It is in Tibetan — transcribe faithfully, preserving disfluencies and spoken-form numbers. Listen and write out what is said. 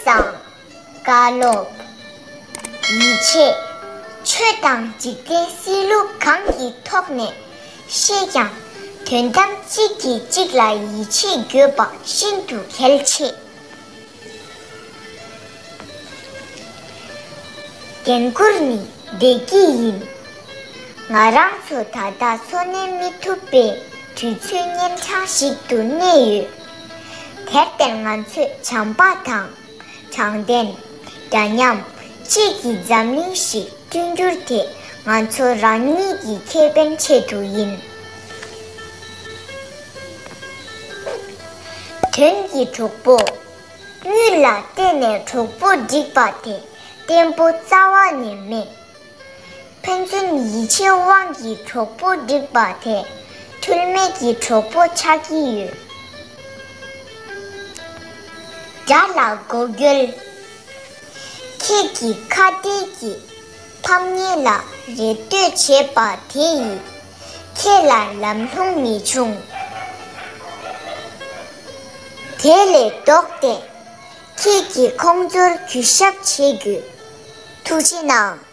བཟང་། བཀའ་སློབ། ཡིད་ཆེས། ཆོས་དང་འཇིག་རྟེན་སྲིད་ལུགས་གང་གི་ཐོག་ནས་བཤད་ཀྱང་། དོན་དམ་གཅིག་གིས་གཅིག་ལ་ཡིད་ཆེས་དགོས་པ་ཤིན་ཏུ་གལ་ཆེ། འགན་འཁུར་ནི་བདེ་སྐྱིད་ཡིན། ང་རང་ཚོ་ད་ལྟ་འཚོ་གནས་མི་ཐུབ་པའི་དུས་ཚོད་གཉན་འཕྲང་ཞིག་ཏུ་གནས་ཡོད། དེར་བརྟེན་ང་ཚོས་བྱམས་པ་དང་། དྲང་བདེན། འདྲ་མཉམ་བཅས་ཀྱི་འཛམ་གླིང་ཞིག་བསྐྲུན་རྒྱུར་དེ་ང་ཚོ་རང་ཉིད་ཀྱི་ཁེ་ཕན་ཆེད་དུ་ཡིན། དོན་གྱི་གྲོགས་པོ། དངུལ་ལ་བརྟེན་ནས་གྲོགས་པོ་བསྒྲིགས་པ་དེ་བརྟན་པོ་རྩ་བ་ནས་མེད། ཕན་ཚུན་ཡིད་ཆེས་དབང་གིས་གྲོགས་པོ་བསྒྲིགས་པ་དེ་འཁྲུལ་མེད་ཀྱི་གྲོགས་པོ་ཆགས་ཀྱི་ཡོད། དགྲ་ལ་མགོ་སྐྱོལ། ཁྱེད་ཀྱི་ཁ་གཏད་ཀྱི་ཕམ་ཉེས་ལ་རེ་ལྟོས་བྱས་པ་དེ་ཡིས་ཁྱེད་ལ་ལམ་ལྷོང་མི་འབྱུང་། དེ་ལས་ལྡོག་སྟེ། ཁྱེད་ཀྱིས་ཁོང་ཚོར་གུས་ཞབས་བྱེད་དགོས། ཐུགས་རྗེ་གནང་།